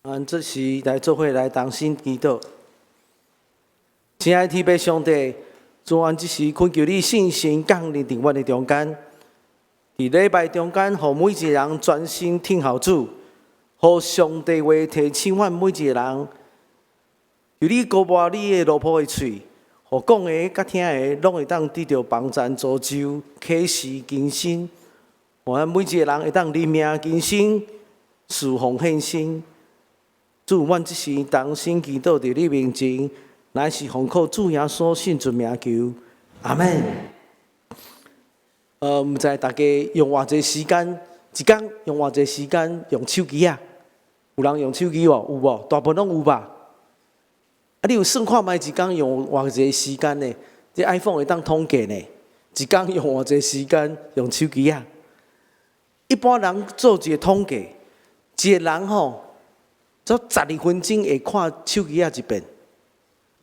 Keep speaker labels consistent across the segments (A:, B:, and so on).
A: 咱這時來做伙來同心祈禱。親愛的天父上帝，主，阮這時懇求你聖神降臨佇阮的中間，佇禮拜中間，予每一個人專心聽候主，予上帝話提醒阮每一個人，求你膏抹你的奴僕的喙，予講的佮聽的，攏會當得著幫贊、造就、啟示、更新，予咱每一個人會當認命更新、事奉獻身。主，阮這時同心祈禱佇你面前，乃是奉靠主耶穌聖尊名求，阿門。毋知大家用偌濟時間，一工用偌濟時間用手機啊？有人用手機無？有無？大部分攏有吧？啊，你有算看覓一工用偌濟時間呢？這 iPhone 會當統計呢？一工用偌濟時間用手機啊？一般人做一個統計，一個人吼，做12分鐘會看手機仔一遍，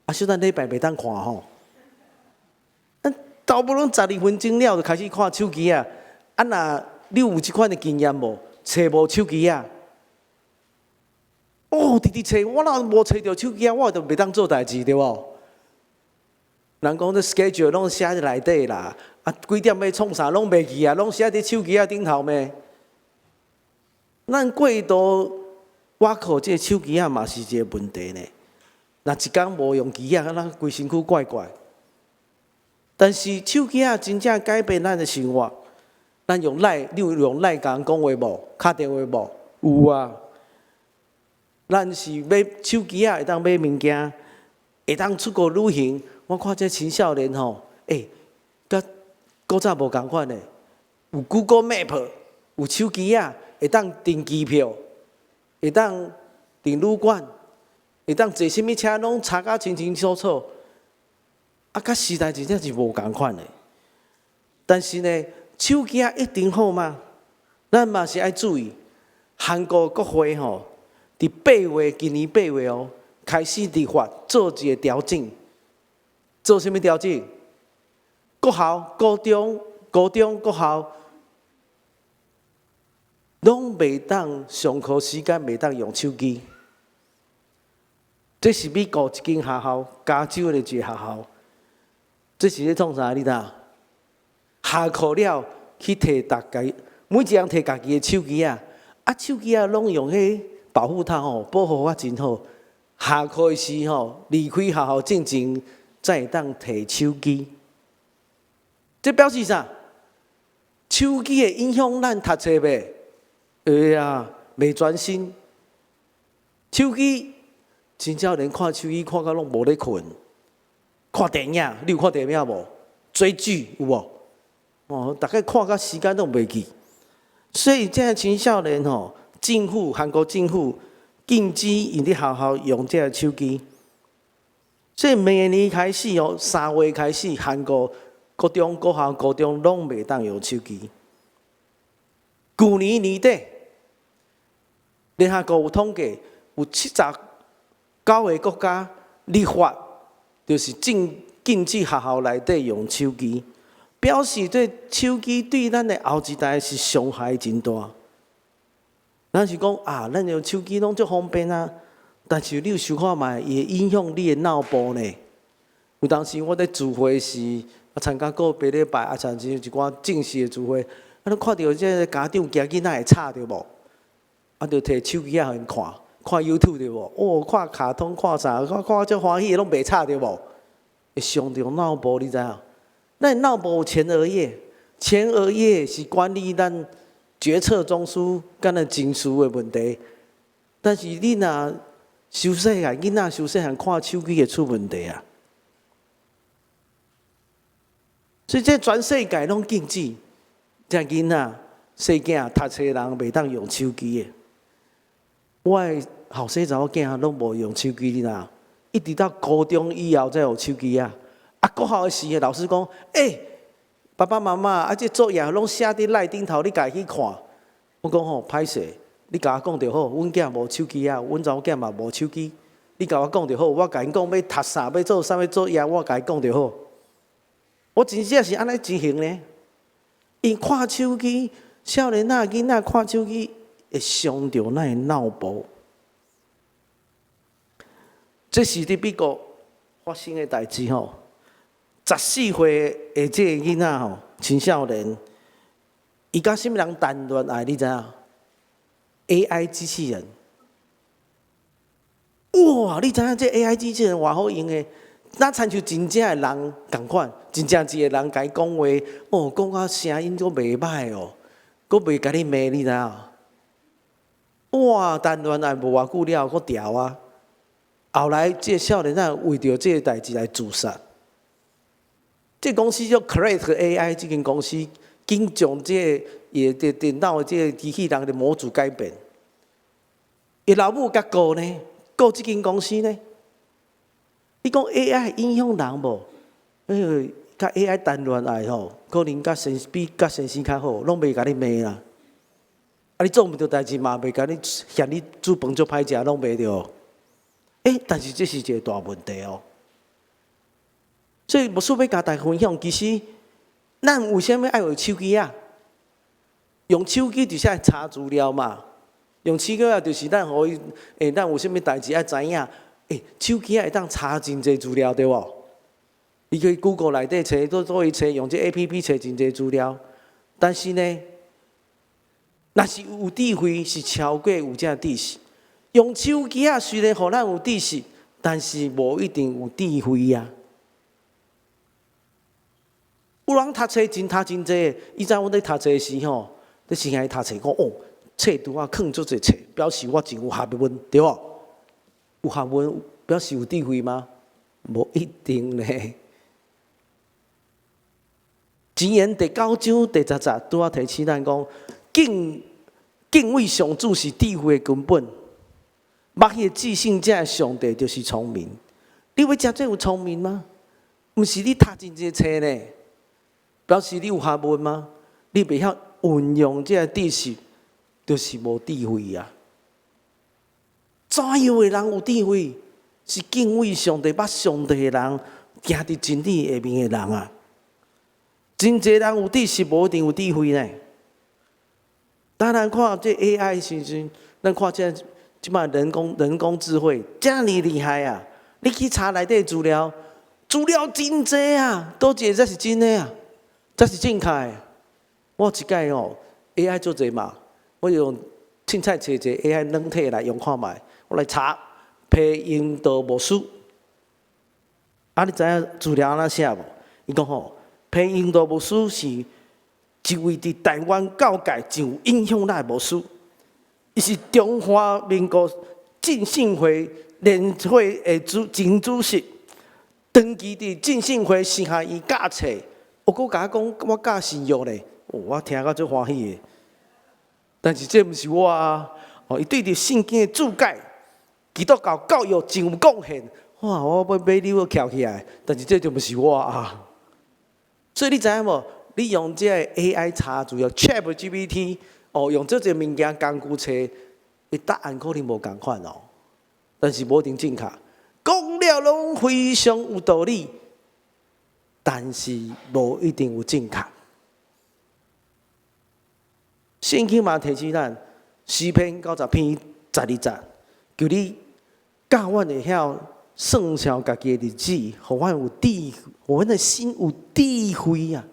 A: 啊，小等禮拜袂當看吼。大部分十二分鐘了就開始看手機仔。啊，若你有這款的經驗無？揣無手機仔，哦，直直揣，我若無揣著手機仔，我就袂當做代誌，對無？人講這 schedule 攏寫佇內底啦，啊，幾點欲創啥攏袂記啊，攏寫佇手機仔頂頭咩？咱過度倚靠這個手機仔嘛是一個問題呢。若一工無用機仔，咱規身軀怪怪。但是手機仔真正改變咱的生活。咱用 LINE，你有用 LINE 共人講話無？敲電話無？有啊。咱是買手機仔會當買物件，會當出國旅行。我看這青少年吼，欸，佮古早無仝款的，有 Google Map，有手機仔，會當訂機票，會當訂旅館，會當坐啥物車，攏查甲清清楚楚。啊，佮時代真正是無仝款的。但是呢，手機仔一定好嗎？咱嘛是愛注意，韓國國會吼，佇八月，今年八月哦，開始立法做一個調整，做啥物調整？國校、高中、高中國校，攏袂當上課時間袂當用手機。這是美國一間學校，加州的一個學校。這是咧創啥？你知影？下課了去提逐家，每一人提家己的手機仔，啊，手機仔攏用彼保護套吼，保護甲真好。下課的時吼，離開學校進前，才會當提手機。這表示啥？手機會影響咱讀冊袂？會啊，袂專心。手機真正連看手機看甲攏無咧睏。看電影，你有看電影無？追劇有無？哦，逐家看甲時間攏袂記。所以這個青少年吼，政府韓國政府禁止𪜶佇學校用這個手機。所以明年開始哦，3月開始，韓國國中、國校、高中攏袂當用手機。舊年年底，聯合國有統計，有79個國家立法，就是禁止學校內底用手機，表示這手機對咱的後一代是傷害真大。咱是講啊，咱用手機攏足方便啊，但是你有想看覓，伊會影響你的腦部呢？有當時我咧聚會時，啊參加個別禮拜，啊參加一寡正式的聚會，啊，你看著這個家長驚囡仔會吵著無？啊，就提手機仔予𪜶看。看 YouTube 對無？哦，看卡通看啥？看看足歡喜，攏袂吵對無？會傷著腦部，你知影？咱腦部有前額葉，前額葉是管理咱決策中樞佮咱情緒的問題。但是你若傷細漢，囡仔傷細漢看手機會出問題啊！所以這全世界攏禁止，這囡仔細囝讀冊人袂當用手機的。我的後生查某囝攏無用手機，你知影？一直到高中以後才有手機啊！啊，國校的時，老師講：欸，爸爸媽媽，啊，這作業攏寫佇 LINE 頂頭，你家己去看。我講吼，歹勢，你共我講就好。阮囝無手機啊，阮查某囝嘛無手機。你共我講就好，我共𪜶講欲讀啥，欲做啥物作業，我共伊講就好。我真正是按呢情形呢。𪜶看手機，少年仔囡仔看手機會傷著咱的腦部。這是佇美國發生的代誌吼。14歲的這個囡仔吼，青少年，伊佮啥物人談戀愛？你知影？AI 機器人。哇！你知影這 AI 機器人偌好用的？若親像真正的人仝款，真正一个人共伊講話，哦，講甲聲音閣袂䆀哦，閣袂共你罵，你知影？哇！談戀愛無偌久了，閣調啊！後來這个少年仔為著這个代誌來自殺。這個公司叫 Character AI，這間公司緊將這个伊的電腦的這个機器人的模組改變。伊老母共告呢？告這間公司呢？你講 AI 影響人無？哎喲，佮 AI 談戀愛吼，可能佮先比佮先生較好，攏袂共你罵啦。啊，你做毋著代誌嘛，袂共你嫌你煮飯足歹食，攏袂著。欸，但是這是一个大問題哦。所以牧師欲共大家分享，其實咱為啥物愛用手機啊？用手機就是愛查資料嘛。用手機啊，就是咱予伊，欸，咱有啥物代誌愛知影？欸，手機仔會當查真濟資料，對無？你去 Google 內底揣，都會揣，用這 APP 揣真濟資料。但是呢，若是有智慧，是超過有這知識。用手機仔雖然予咱有知識，但是無一定有智慧啊。有人讀冊真讀真濟，以前阮咧讀冊時吼，咧先愛讀冊講哦，冊櫥仔囥足濟冊，表示我真有學問，對無？有學問表示有智慧嗎？無一定咧。箴言第九章第十節拄仔提醒咱講，敬畏上主是智慧的根本。捌彼个至聖者的上帝就是聰明。你欲誠濟有聰明嗎？毋是你讀真濟冊呢，表示你有學問嗎？你袂曉運用這个知識，就是無智慧啊！怎樣的人有智慧？是敬畏上帝、捌上帝的人，行佇真理下面的人啊！真濟人有知識，無一定有智慧呢。當咱看這 AI 時陣，咱看這這擺人工智慧遮爾厲害啊！你去查內底資料，資料真濟啊！佗一个才是真的啊？才是正確的。我一擺哦，AI 足濟嘛，我用凊彩揣一个 AI 軟體來用看覓，我來查皮英道牧師。啊，你知影資料按怎寫無？伊講吼，皮英道牧師是一位佇台灣教界真有影響力的牧師，伊是中華民國浸信會聯會的前主席，長期佇浸信會神學院教冊，閣共我講我教神學咧，我聽甲足歡喜的。但是這毋是我啊！哦，伊對著聖經的注解、基督教教育真有貢獻。哇！我欲買你，我翹起來，但是這就毋是我啊！所以你知影無？你用這個 AI 查資料，ChatGPT 哦，用這個物件工具揣，伊答案可能無仝款哦，但是無一定正確。講了攏非常有道理，但是無一定有正確。聖經嘛提醒咱，詩篇90篇12節，求你教阮會曉算數家己的日子，予阮有智，予阮的心有智慧啊！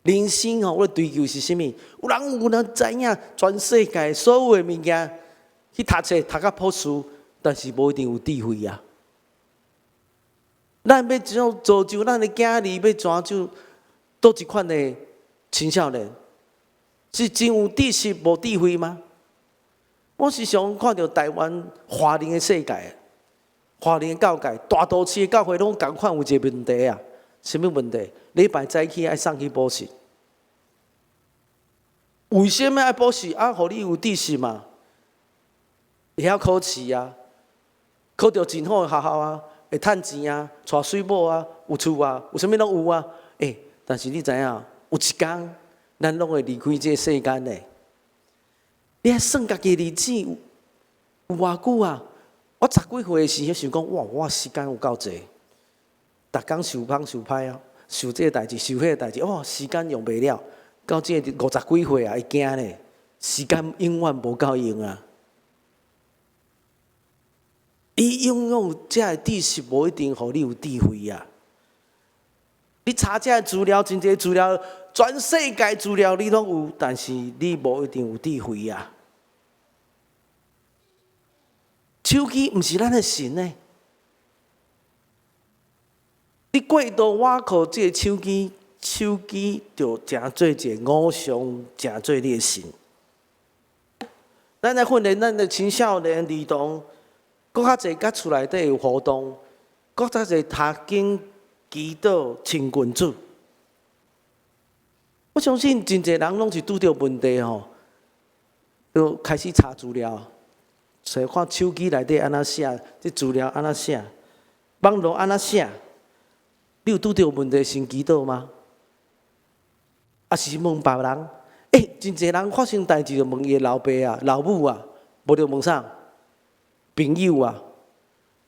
A: 人生吼，我追求是啥物？有人有人知影全世界所有的物件，去讀冊讀甲博士，但是無一定有智慧啊！咱欲怎造就咱的囝兒，欲怎就佗一款的青少年？是真有知識無智慧嗎？我時常看著台灣華人的世界，華人的教界，大都市的教會攏仝款有一个問題啊！啥物問題？禮拜早起愛送去補習，為啥物愛補習？啊，予你有知識嘛？會曉考試啊，考著真好的學校啊，會趁錢啊，娶媠某啊，有厝啊，有啥物攏有啊。欸，但是你知影，有一工咱攏會離開這个世間的。你愛算家己的日子有偌久啊？我十幾歲的時陣想講，哇，我時間有夠濟，逐工想歹想歹啊，想這个代誌，想彼个代誌，哇，時間用袂了。到這個五十幾歲啊，會驚咧，時間永遠無夠用啊！伊擁有這个知識，無一定予你有智慧啊！你查這个資料，真濟資料，全世界資料你攏有，但是你無一定有智慧啊！手機毋是咱的神呢。你過度倚靠這个手機，手機就成做一个偶像，成做你的神。咱來訓練咱的青少年兒童，閣較濟佮厝內底有互動，閣較濟讀經、祈禱、親近主。我相信真濟人攏是拄著問題吼，就開始查資料，揣看手機內底按怎寫，這資料按怎寫，網路按怎寫。你有拄著問題先祈禱嗎？抑是問別人？欸，真濟人發生代誌就問伊的老爸啊、老母啊，無就問啥？朋友啊，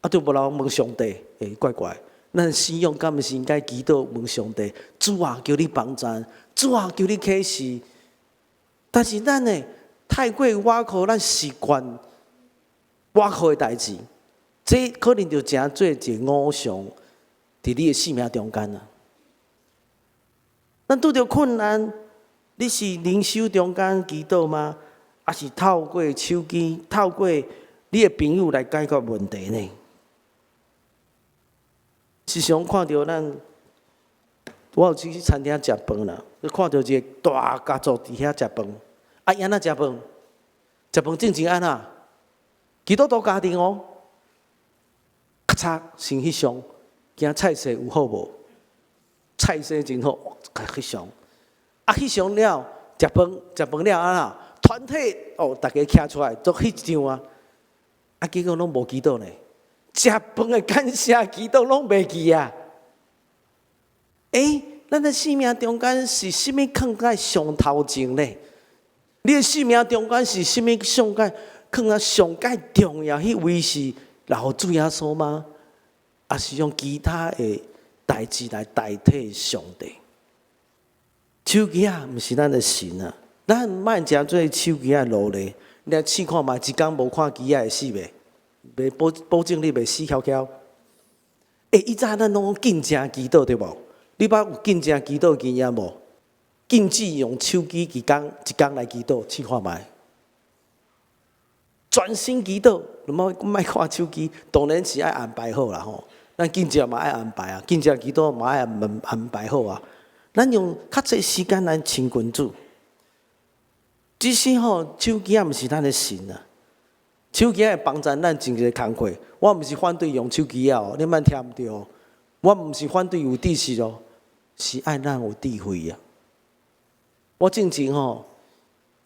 A: 啊，就無人問上帝，欸，怪怪。咱信仰敢毋是應該祈禱問上帝？主啊，求你幫贊，主啊，求你啟示。但是咱呢，太過倚靠咱習慣倚靠的代誌，這可能就成做一个偶像，佇你的生命中間啊。咱拄著困難，你是靈修中間祈禱嗎？抑是透過手機、透過你的朋友來解決問題呢？時常看著咱，我有去餐廳食飯啦，看著一個大家族佇遐食飯，啊，伊按怎食飯？食飯進前按怎？基督徒家庭哦，較早先翕相，驚菜色有好無？菜色真好，翕相。啊，翕相了，食飯食飯了按怎？團體哦，逐家徛出來做翕一張啊！啊，結果攏無祈禱呢。食飯的感謝祈禱攏袂記啊！欸，咱的生命中間是啥物囥在上頭前呢？你的生命中間是啥物上蓋囥在上蓋重要？彼位是留予主耶穌嗎？抑是用其他的代誌來代替上帝？手機仔，毋是咱的神啊！咱莫成做手機仔奴隸。你來試看覓，一工無看機仔會死袂？袂保保證你袂死翹翹。欸，以前咱攏講禁食祈禱對無？你捌有禁食祈禱經驗無？禁止用手機一工一工來祈禱，試看覓。專心祈禱，莫莫看手機。當然是愛安排好啦吼。咱禁食嘛愛安排啊，禁食祈禱嘛愛安安排好啊。咱用較濟時間來親近主。只是吼，手機仔毋是咱的神啊。手機會幫助咱真濟工課。我毋是反對用手機仔哦，你莫聽毋著哦。我毋是反對有知識哦，是愛咱有智慧啊。我進前吼，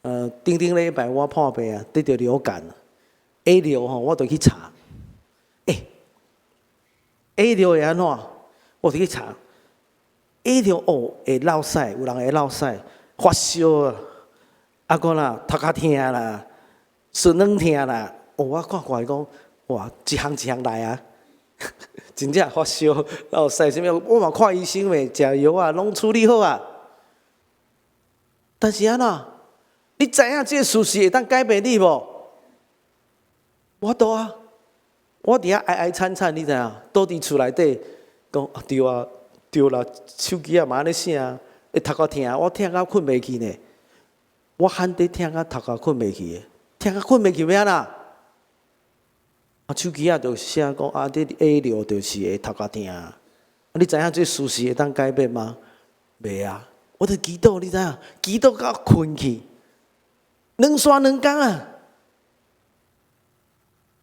A: 頂頂禮拜我破病啊，得著流感，A 流吼，我就去查。欸，A 流會按怎？我就去查。A 流哦，會落屎，有人會落屎，發燒啊，啊閣啦頭殼疼啦，身軟疼啦。哦，我看看伊講，哇，一項一項來啊，真正發燒，落屎啥物，我嘛看醫生未，食藥啊，攏處理好啊。但是按怎？你知影這个事實會當改變你無？無多啊，我佇遐哀哀慘慘，你知影？倒佇厝內底講啊，對啊，對啦，手機仔嘛按呢寫啊，會頭殼疼，我疼到睏袂去呢。我罕得疼到頭殼睏袂去的，疼到睏袂去欲按怎？啊，手機仔就寫講啊，這 A 流就是會頭殼疼。啊，你知影這事實會當改變嗎？袂啊！我就祈禱，你知影？祈禱到睏去，兩煞兩工啊！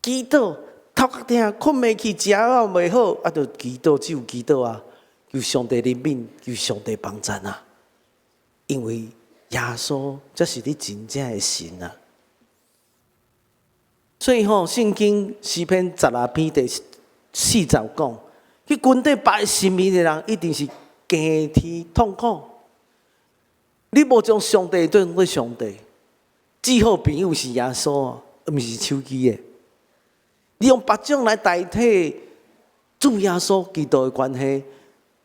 A: 祈禱頭殼疼，睏袂去，食了袂好，啊，就祈禱，只有祈禱啊！求上帝憐憫，求上帝幫贊啊！因為耶穌才是你真正的神啊！所以吼，聖經詩篇16篇第4節講，去跟綴別神明的人，一定是驚天痛苦。你無將上帝當做上帝，至好朋友是耶穌，毋是手機的。你用別種來代替主耶穌基督的關係，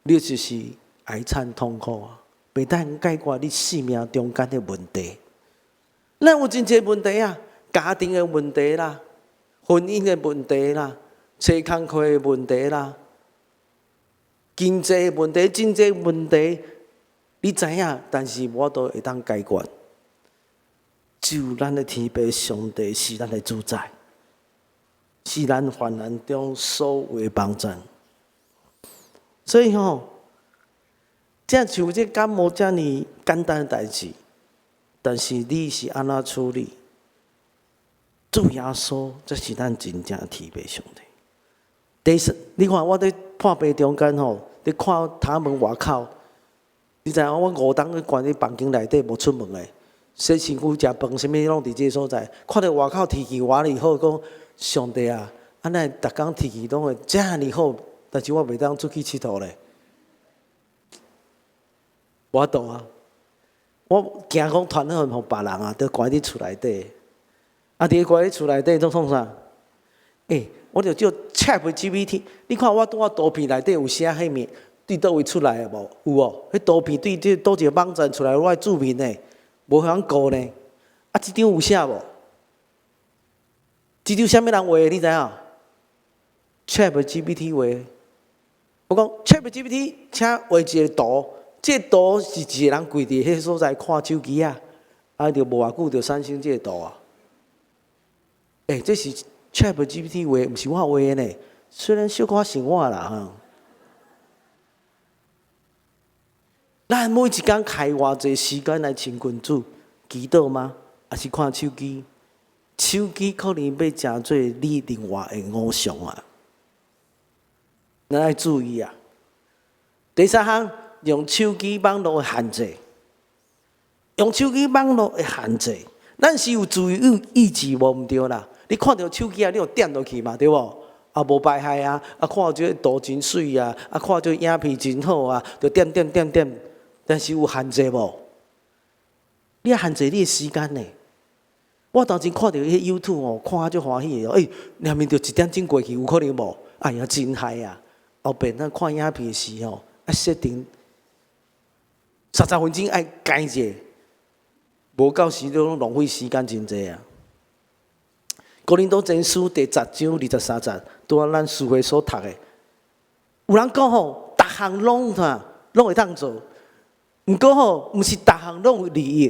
A: 你就是哀慘痛苦啊！袂當解決你生命中間的問題。咱有真濟問題啊，家庭的問題啦，婚姻的問題啦，找工課的問題啦，經濟問題、真濟問題，你知影，但是無法度會當解決。只有咱的天父上帝是咱的主宰，是咱患難中所有的幫贊。所以吼，這像這感冒遮爾簡單的代誌，但是你是按怎處理？主耶穌，才是咱真正天父上帝。第四，你看我佇破病中間吼，佇看頭門外口，你知影我五冬去關佇房間內底無出門的，洗身軀、食飯，啥物攏佇這个所在。看著外口天氣偌爾好，講上帝啊，按呢逐工天氣攏會遮爾好，但是我袂當出去𨑨迌咧。無法度啊！我驚講傳染予別人啊，著關佇厝內底。啊，佇關佇厝內底創創啥？欸，我就照 ChatGPT，你看我拄仔圖片內底有寫彼物，對佗位出來的無？有無？彼圖片對這佗一個網站出來，我的注明的，無通顧呢。啊，這張有寫無？這張啥物人畫的？你知影？ChatGPT 畫的。我講 ChatGPT，請畫一個圖，這個圖是一個人跪佇彼個所在看手機啊，啊，就無偌久就產生這個圖啊。欸，這是 ChatGPT 畫，毋是我畫的呢。雖然小可像我啦吼。咱每一工開偌濟時間來親近主、祈禱嗎？抑是看手機？手機可能欲成做你另外的偶像啊！咱愛注意啊！第三項，用手機網路的限制，用手機網路的限制，咱是有自由意志無毋對啦。你看著手機啊，你有點落去嘛，對無？啊，無排害啊！啊，看這個圖真媠啊！啊，看這個影片真好啊，就點點點點。但是有限制無？你愛限制你的時間呢？我當時看著彼 YouTube 哦，看啊足歡喜的哦。欸，連面著一點鐘過去，有可能無？哎呀，真害啊！後壁咱看影片時吼，愛設定30分鐘愛關者，無夠時攏浪費時間真濟啊！哥林多前書第10章23節，拄仔咱書會所讀的，有人講吼，逐項攏啥攏會當做，毋過吼，毋是逐項攏有利益，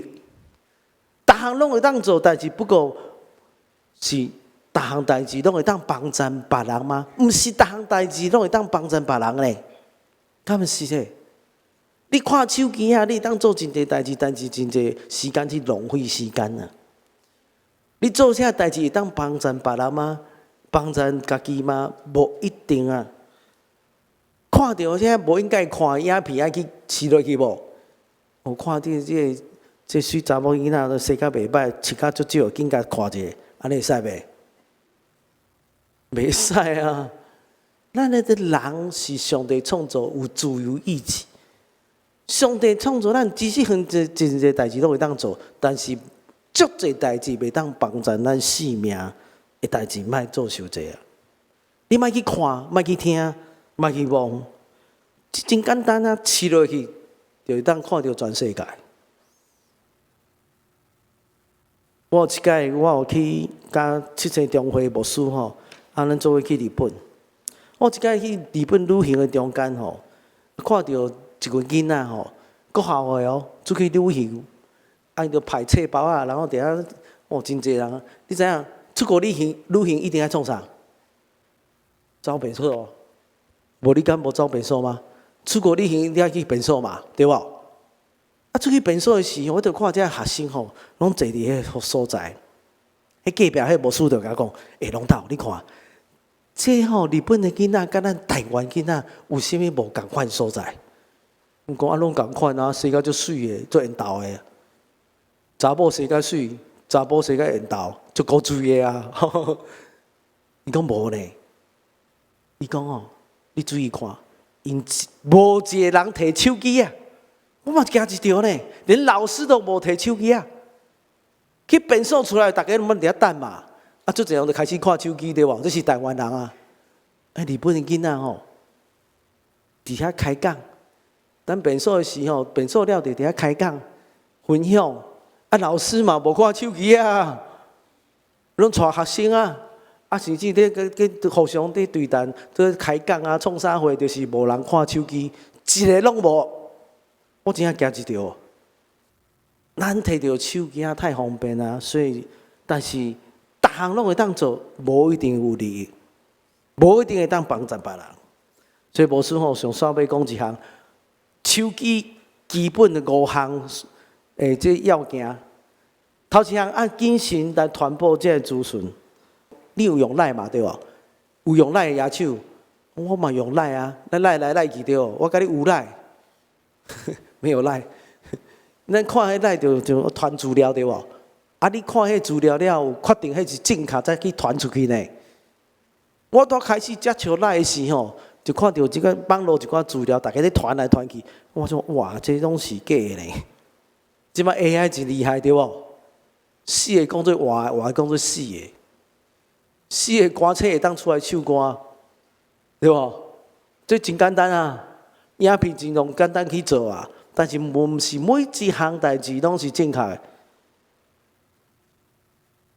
A: 逐項攏會當做，但是不過是逐項代誌攏會當幫贊別人嗎？毋是逐項代誌攏會當幫贊別人咧，敢毋是咧？你看手機啊，你會當做真濟代誌，但是真濟時間去浪費時間啊！你做啥代誌會當幫贊別人嗎？幫贊家己嗎？無一定啊！看著這無應該看的影片，愛去試落去無？我看著這個這媠查某囡仔都生甲袂䆀，穿甲足少，緊共看者，按呢會使袂？袂使啊！咱那個人是上帝創造，有自由意志。上帝創造咱，其實很濟真濟代誌攏會當做，但是足濟代誌袂當幫助咱性命的代誌，莫做傷濟啊！你莫去看，莫去聽，莫去望，真簡單啊！試落去就會當看著全世界。我有一擺，我有去佮七星中會牧師吼，啊，咱做伙去日本。我有一擺去日本旅行的中間吼，看著一個囡仔吼，國校的哦，出去旅遊，啊，伊就排冊包仔，然後佇遐哦，真濟人。你知影出國旅行，旅行一定愛創啥？走便所哦。無你敢無走便所嗎？出國旅行一定愛去便所嘛，對無？啊，出去便所的時候，我就看這學生吼，攏坐佇彼個所在。彼隔壁彼牧師就共我講：欸，龍道，你看，這吼日本的囡仔佮咱台灣囡仔有啥物無仝款所在？阮講啊，攏仝款啊，生甲足媠的，足緣投的。查某生甲媠，查埔生甲緣投，足古錐的啊！伊講無呢，伊講哦，你注意看，𪜶無一個人提手機啊！我嘛驚一跳呢，連老師都無提手機啊！去便所出來，逐家攏佇遐等嘛。啊，足濟人就開始看手機對無？這是台灣人啊！欸，日本的囡仔吼，佇遐開講，等便所的時候，便所了就佇遐開講分享。啊，老師嘛無看手機啊，攏帶學生啊。啊，甚至咧佮佮互相伫對談、做開講啊、創啥貨，就是無人看手機，一个攏無。我真正驚一跳。咱提著手機仔太方便啊，所以，但是逐項攏會當做，無一定有利益，無一定會當幫助別人。所以牧師吼上煞欲講一項，手機基本的五項，這要件。頭一項按謹慎來傳播這个資訊。你有用 LINE 嘛？對無？有用 LINE 的舉手，我嘛用 LINE 啊，咱 LINE 來 LINE 去對無？我佮你有 LINE，沒有 LINE。咱看彼 LINE 就傳資料對無？啊，你看彼資料了，有確定彼是正確，才去傳出去呢。我拄開始接觸 LINE 的時吼，就看著這个網路一寡資料，大家咧傳來傳去，我說哇，這攏是假的呢。這擺 AI 真厲害對無？死的講做活的，活的講做死的。死的歌星會當出來唱歌，對無？這真簡單啊，影片真容簡單去做啊。但是毋是每一項代誌攏是正確的。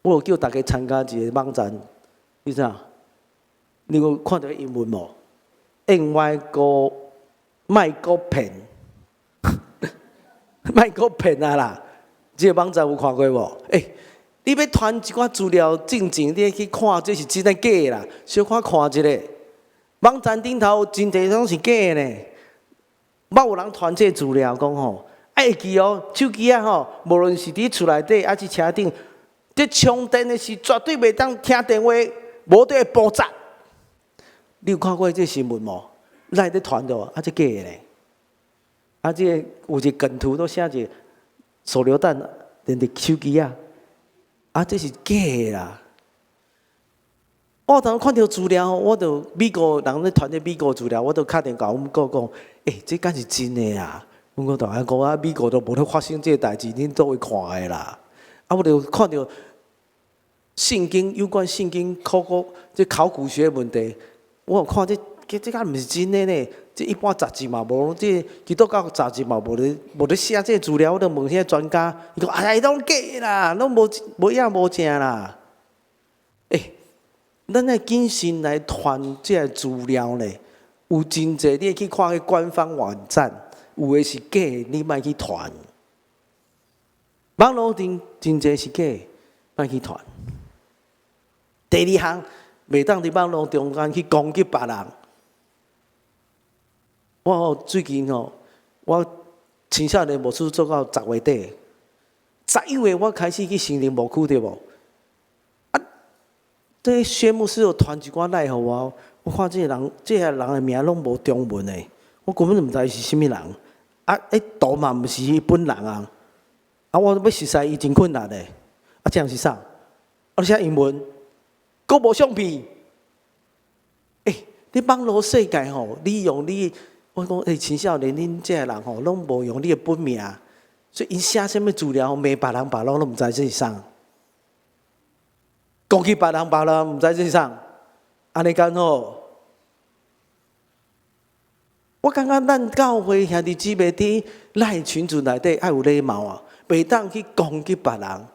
A: 我有叫大家參加一個網站，你知影？你有看著英文無？N Y 國賣閣騙，賣閣騙啊啦！這個網站有看過無？欸，你欲傳一寡資料進前，你愛去看這是真的假的啦，小可看一下。網站頂頭真濟攏是假的呢。捌有人傳這個資料講吼，啊會記哦，手機仔吼，無論是佇厝內底抑是車頂，佇充電的時絕對袂當聽電話，無就會爆炸。你有看過這個新聞無？LINE 咧傳著，啊這假的呢？啊這個有一個梗圖都寫一個手榴彈連佇手機仔，啊這是假的啦！我當看著資料，我就美國人咧傳這美國資料，我就敲電話阮姑講，欸，這敢是真的啊？阮姑就講啊，美國都無咧發生這个代誌，恁佗位看的啦？啊，我就看著聖經有關聖經考古這考古學問題，我有看這這敢毋是真的呢？這一般雜誌嘛無，這基督教雜誌嘛無咧寫這个資料，我就問彼个專家，伊講哎呀，攏假啦，攏無無影無正啦。欸，咱愛謹慎來傳這个資料呢，有真濟你會去看彼官方網站，有的是假的，你莫去傳。網路頂真濟是假的，莫去傳。第二項，袂當佇網路中間去攻擊別人。我吼最近吼，我青少年牧師做到10月底，11月我開始去聖靈牧區對無？啊，這薛牧師有傳一寡 LINE 予我，我看這個人，這个人的名攏無中文的，我根本就毋知伊是啥物人。啊，彼圖嘛毋是伊本人啊，啊，我欲熟似伊真困難的。啊，這樣是啥？啊，你寫英文，閣無相片。欸，你網路世界吼，你用你，我講欸，青少年恁這个人吼，攏無用你的本名，所以𪜶寫啥物資料，罵別人別人攏毋知這是啥。攻擊別人別人毋知這是啥，按呢敢好？我感覺咱教會兄弟姊妹佇 LINE 群組內底愛有禮貌啊，袂當去攻擊別人，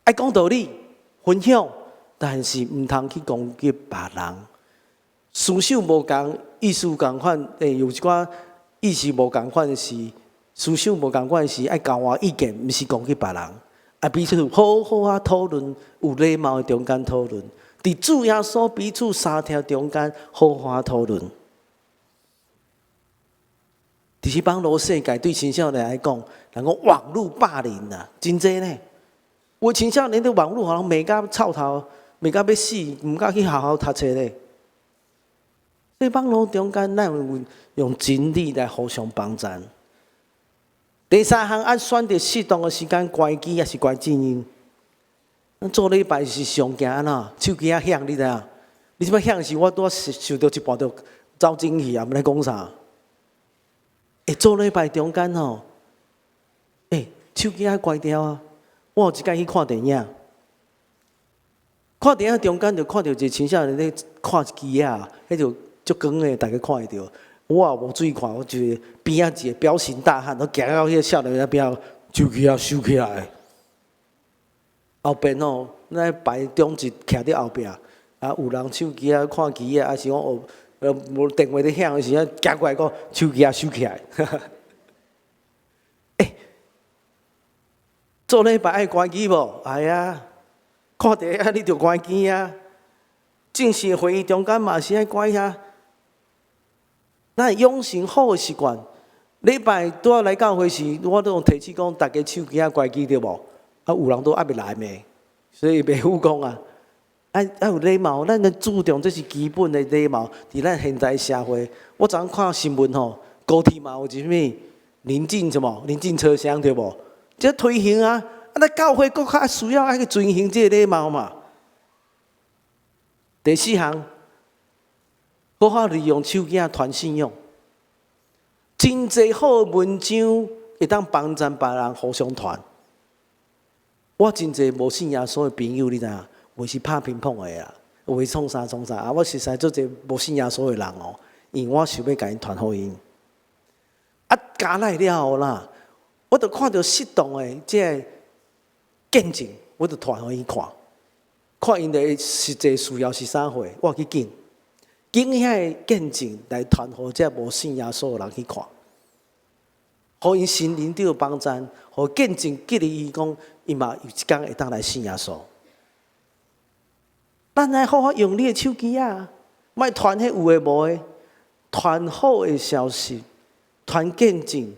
A: 愛講道理、分享，但是毋通去攻擊別人。思想無仝，意思仝款，欸，有一寡意思無仝款是思想無仝款是愛交換意見，毋是攻擊別人。啊，彼此好好仔討論，有禮貌的中間討論，佇主耶穌彼此相疼中間好好討論。其實網路世界對青少年來講，人講網路霸凌啊，真濟呢。有青少年佇網路予人罵甲臭頭，罵甲欲死，毋敢去學校讀冊咧。所以網路中間，咱有用真理來互相幫助。第三項，愛選擇適當的時間關機，抑是關靜音。咱做禮拜是上驚按怎？手機仔響，你知影？你這擺響時，我拄仔想著一半就走進去啊，毋知講啥。欸，做禮拜中間吼，欸，手機愛關掉啊！我有一擺去看電影，看電影中間就看著一個青少年咧看機仔，彼就足光的，大家看會著。我也無注意看，我就邊仔一個彪形大漢，都行到彼個少年仔邊仔，手機仔收起來。後邊吼，咱排中一徛佇後壁，啊，有人手機仔看機仔，抑是講哦，無電話咧響的時陣，行過來講手機仔收起來。欸，做禮拜愛關機無？愛啊，看電影你著關機啊。正式會議中間嘛是愛關啊。咱養成好的習慣。禮拜拄仔來教會時，我都提醒講，逐家手機仔關機對無？啊，有人都猶未來未，所以袂赴講啊。愛愛有禮貌，咱著注重這是基本的禮貌。佇咱現代社會，我昨昏看新聞吼，高鐵嘛有一啥物寧靜什麼寧靜車廂對無？這推行啊，啊，咱教會閣較需要愛去遵行這个禮貌嘛。第四項，好好利用手機仔傳信仰。真濟好文章會當幫贊別人互相傳。我真濟無信耶穌的朋友，你知影？有是拍乒乓的啦，有的創啥創啥啊！我熟似足濟無信耶穌的人哦，因為我想欲共𪜶傳福音。啊，加來了後啦，我就看著適當的這个見證，我就傳予𪜶看，看𪜶的實際需要是啥貨，我去揀，揀遐个見證來傳予這無信耶穌的人去看，予𪜶心靈得著幫贊，予見證激勵伊講，伊嘛有一工會當來信耶穌。咱愛好好用你的手機仔，莫傳彼有的無的，傳好的消息，傳見證。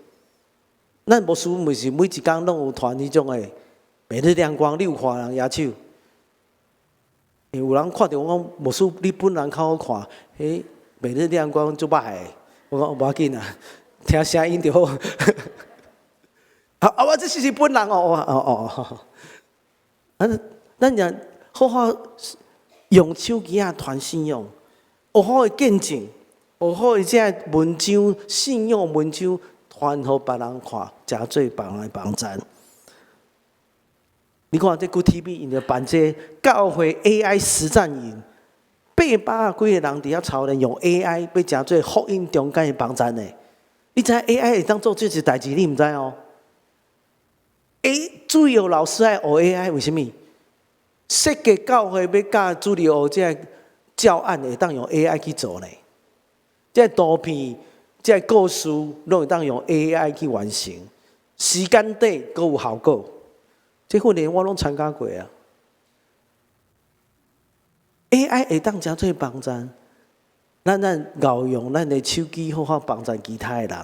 A: 咱牧師毋是每一工攏有傳彼種的，每日亮光，你有看人舉手？有人看著我講，牧師你本人較好看，彼每日亮光足歹的。我講無要緊啊，聽聲音就好。啊，我這是本人哦，哦哦。啊，咱若好好用手機仔傳信仰，有好的見證，有好的這个文章，信仰文章傳予別人看，誠做別人的幫贊。你看這 Good TV 𪜶就辦這个教會 AI 實戰營，八百幾个人佇遐操練用 AI 欲成做福音中間的幫贊呢。你知影 AI 會當做這個代誌，你毋知哦？欸，主日老師愛學 AI，為啥物？設計教會欲教主日學這个教案，會當用 AI 去做呢？這個圖片、這個故事，攏會當用 AI 去完成。時間短，閣有效果。這訓練我攏參加過啊。AI 會當誠做幫贊，咱𠢕用咱的手機好好幫贊其他的人，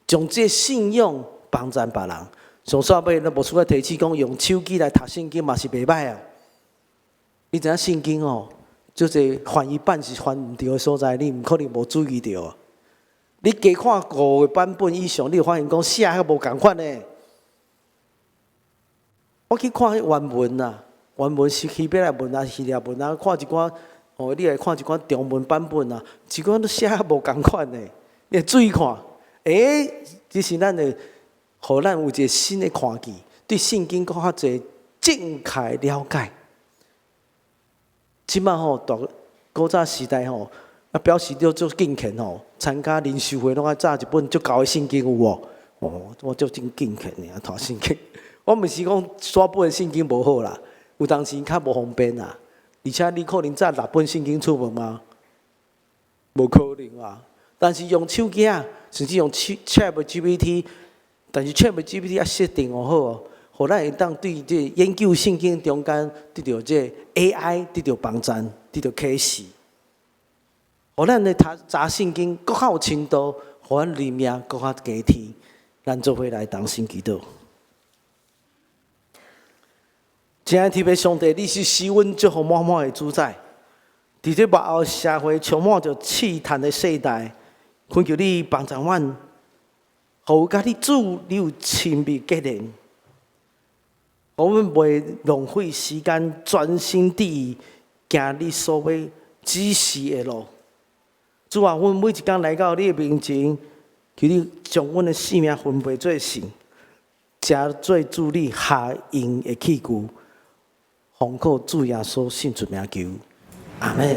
A: 將這信仰幫贊別人。上煞尾，咱牧師來提醒講，用手機來讀聖經嘛是袂䆀啊。你知影聖經哦，足濟翻譯版是翻毋著的所在，你毋可能無注意著。你加看五個版本以上，你會發現講寫較無仝款呢。我去看彼原文啊，原文是希伯來文啊、希臘文啊，看一寡哦，你來看一寡中文版本啊，一寡都寫較無仝款的，你會注意看。欸，這是咱的，予咱有一個新的看見，對聖經閣較濟正確了解。這擺吼，大古早時代吼，啊表示著足敬虔吼，參加靈修會攏愛紮一本足厚的聖經有無？哦，我足真敬虔的，讀聖經。我毋是講細本的聖經無好啦，有當時較無方便啦。而且你可能紮六本聖經出門嗎？無可能啊！但是用手機仔，甚至用 ChatGPT，但是 ChatGPT 愛設定好哦，予咱會當對這研究聖經中間得著這 AI 得著幫贊，得著啟示，予咱的讀查聖經閣較有深度，予咱靈命閣較加添。咱做伙來同心祈禱。親愛的天父上帝，你是使阮祝福滿滿的主宰。佇這幕後社會充滿著試探的世代，懇求你幫助阮，予有佮你主你有親密結連，予阮袂浪費時間，專心致意行你所欲指示的路。主啊，阮每一工來到你的面前，求你將阮的性命分別做聖，成做主你合用的器具。奉靠主耶穌聖出名求，阿門。